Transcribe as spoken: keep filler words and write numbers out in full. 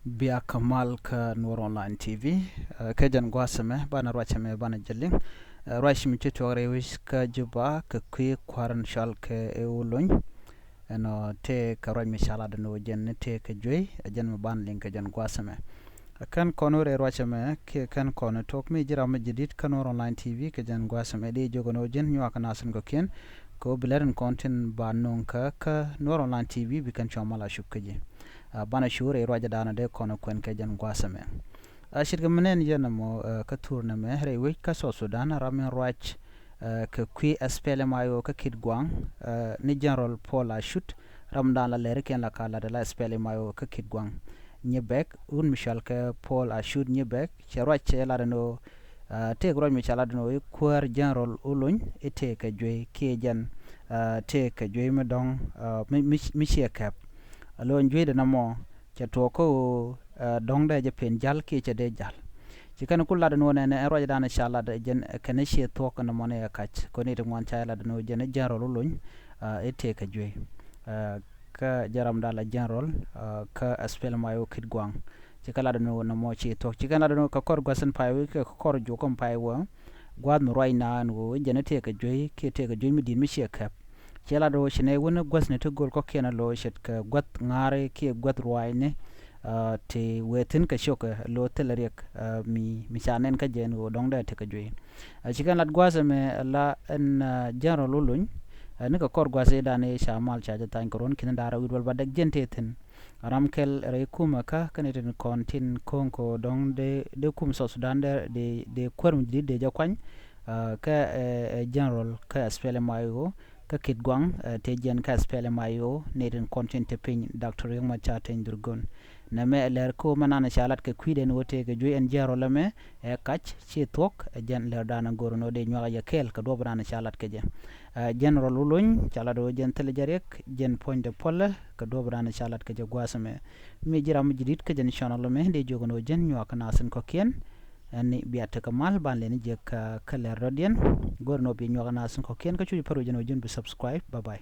Bia kä mal kä Nuɔr Online T V. Ɛ, kɛ jɛn gua̱a̱th ɛmɛ banɛ ruac ɛmɛ banɛ jɛ liŋ. Ɛ, ruac mi ci tuɔk rɛy wec kä Juba kɛ kui̱ kua̱r in cɔal kɛ ɛ Olony. Ɛnɔ tëë kɛ ruac mi ca lat ɛn ɣöö jɛn ni tëë kɛ juey, ɛ jɛn mi banɛ liŋ kɛ jɛn gua̱a̱th ɛmɛ. Ɛ, kɛn kɔn wä rɛy ruac ɛmɛ kiɛ kɛn kɔn tok mi ji̱ ram mi ji̱ di̱t kä Nuɔr Online T V kɛ jɛn gua̱a̱th ɛmɛ di jiök ɛn ɣöö ji̱n nyuak kɛ nath in kɔ̱kiɛn. Kɛ ɣöö bi lɛr in kɔn tin ba nöŋ kä kä Nuɔr Online T V bi kɛn cua mal a cup kä ji̱. Ɛ, banɛ cu rɛy ruacdan dee kɔn kuɛn kɛ jɛn gua̱a̱th ɛmɛ. Ɛ, ce̱tkɛ mi nɛn yɛn ɛmɔ, ɛ, kä thur nɛmɛ rɛy wec kä South Sudan ram in ruac, ɛ, kɛ kui̱ SPLM-IO kä Kitgwang, ɛ, ni General Paul Acut, ramdan la lɛrikiɛn la ka lat la SPLM-IO kä Kitgwang. Nyibɛk, wut mi cɔal kɛ Paul Acut Nyibɛk, cɛ ruac cɛ lat ɛn ɣöö, ɛ, tëëk ruac mi ca lat ɛn ɣöö i̱ kuäär General Olony i̱ tëëk kɛ juey kiɛ jɛn, ɛ, tëëk kɛ juey mi dɔ̱ŋ, ɛ, mi, mi, mi ciɛ kɛp. Ɛ, lo̱ny jueydɛ nɔmɔ cɛ tuɔɔk kä ɣöö, ɛ, dɔ̱ŋdɛ jɛ pen ja̱l kiɛ cɛ dee ja̱l. Ci kɛn ku lat ɛn ɣöö nɛnɛ ɛn ruacdan ca lat ɛ jɛn, ɛ, kɛn ciɛ thuɔ̱k ɛn ɛmɔni ɛ kac. Kɔni ti ŋuan ca lat ɛn ɣöö jɛn ɛ General Olony, ɛ, i̱ tëëk kɛ juey. Ɛ, kä jɛ ramdan la General, ɛ, kä SPLM-IO Kitgwang. Ci kɛ lat ɛn ɣöö nɔmɔ ci thuɔ̱k. Ci kɛn lat ɛn ɣöö kɛ kɔr gua̱th in pay wec kɛ kɔr juɔk in pay wä. Gua̱a̱th mi ruacna ɛn ɣöö i̱ jɛn i̱ tëëk kɛ juey kiɛ tëëk kɛ juey mi di̱i̱t mi ciɛ kɛp. Cɛ lat ɣöö ci nɛy wun guäthni ti göl kɔ̱kiɛn a lo̱ ce̱tkɛ guäth ŋa̱ri kiɛ guäth ruaacni, ɛ, ti wee thi̱n kɛ ciökɛ lo̱ thilɛ riɛk, ɛ, mi, mi ca nɛn kä jɛ ɛn ɣöö dɔ̱ŋdɛ tekɛ juey. Ɛ, ci kɛn lat gua̱a̱th ɛmɛ la ɛn, ɛ, General Olony, ɛ, nikɛ kɔr gua̱a̱th ëëdan ëë ca mal ca jɛ thany kɛ ruɔ̱n ki̱n da̱rä wi̱i̱ duɔl ba dɛk jiɛn tëë thi̱n. Ram kɛl rɛy kumɛ kä kɛn itin kɔn tin ko̱o̱ŋ kɛ ɣöö dɔ̱ŋ dee, dee kum South Sudan dee, dee, dee kuäär mi ji̱ di̱t dee jɛ kuany, ɛ, kä, ɛ, ɛ, General kä SPLM-IO kä Kitgwang, ɛ, tëë jiɛn kä SPLM-IO ni tin kɔn tin te piny Doctor Riek Machar Teny Dhurgon. Nɛmɛ ɛ lɛr kä ɣöö mɛ nan ca lat kɛ kui̱dɛn ɣöö tëë kɛ juey ɛn General ɛmɛ ɛ kac ci thuɔ̱k, ɛ jɛn lɛrdan ɛ go̱r ɛn ɣöö dee nyuak ɛ yɛ kɛɛl kɛ duɔ̱ɔ̱pdan ca lat kɛ jɛ. Ɛ, General Olony ca lat ɣöö jɛn thilɛ jɛ riɛk, jɛn puɔ̱nydɛ puɔlɛ kɛ duɔ̱ɔ̱pdan ca lat kɛ jɛ gua̱a̱th ɛmɛ. Mi ji̱ ram mi ji̱ di̱t kä jɛn channel ɛmɛ dee jiök ɛn ɣöö jɛn nyuak kɛ nath in kɔ̱kiɛn. Ɛn ni bia tekɛ mal ban lɛni jɛ kä, kä lɛr dɔ̱diɛn. Go̱r ɛn ɣöö bi nyuak kɛ nath in kɔ̱kiɛn kä cu jɛ pär wec ɛn ɣöö jɛn bi subscribe. Bye bye.